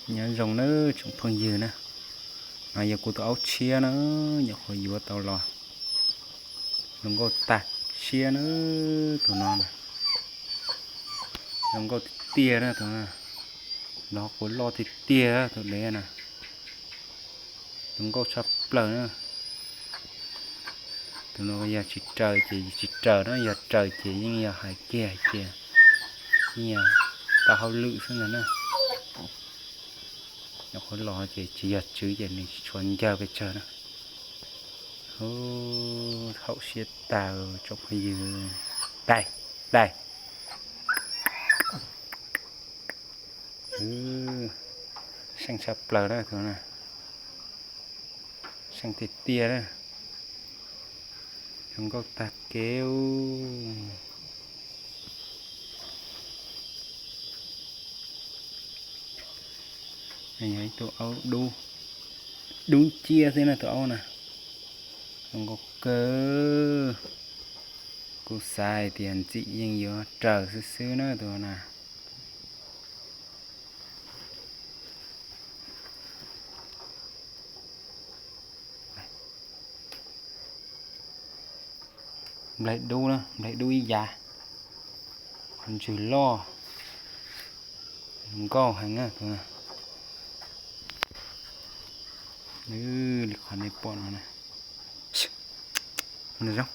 Nyob zoo nawb tsoom phooj ywg na, no yog kuv tus aub tshiab na, nyuam qhuav yuav tau los. Zoo nkauj tag siab na, tus no na, zoo nkauj tiag tiag na tus no, los quav loj tiag tiag tus dev na, zoo nkauj tshaj plaws na. Tus no yog tsis raws ces tsis raws na, yog raws ces yeej yog hais kiag hais tias yeej yog tau hauj lwm xwb ntag na. Nyuam qhuav los ces tsis yog tswv ces nws tsis tshua ncawg pes tsawg na. Hu, haum siab tag tsoom phooj ywg. Dai, dai. Seej tshaj plaws na tus na, seej tiag tiag na, zoo nkauj tag kev. Yog ib tug aub dub, dub ciab xwb na tus aub na, zoo nkauj kawg. Kuv xav hais tias ntxim yeej yuav raws xwb xwb na tus na. Nplaig dub na, nplaig dub ib yav, qhov ntswg loj, zoo nkauj heev na tus na. Li qhov nej pom no na. Mus na zoo,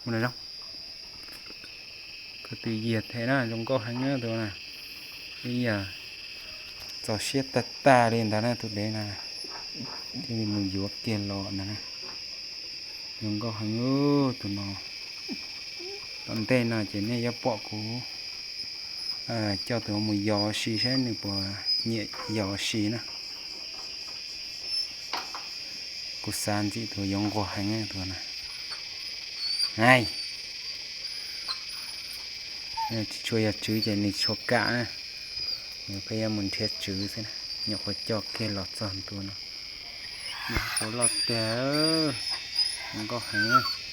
mus na zoo. Koj tus yawg them na zoo nkauj heev na tus na. Ib yam txaus siab tag tag li ntawd na tus dev na, thiaj li mus yuav kiag los ntag na. Zoo nkauj heev tus no. Tom ntej no ces nej yuav pom kuv coj tus mus yos si saib nws puas nyiam yos si na. Kuv xav ntxim tus yuav nquag heev tus na. Ai, tsis tshua yog tswv ces nws tsis tshua kam na. Nws pheej yuav mus nrhiav tswv xwb na. Nyuam qhuav coj kiag los txog ntua no, nyuam qhuav loj tiag, zoo nkauj heev.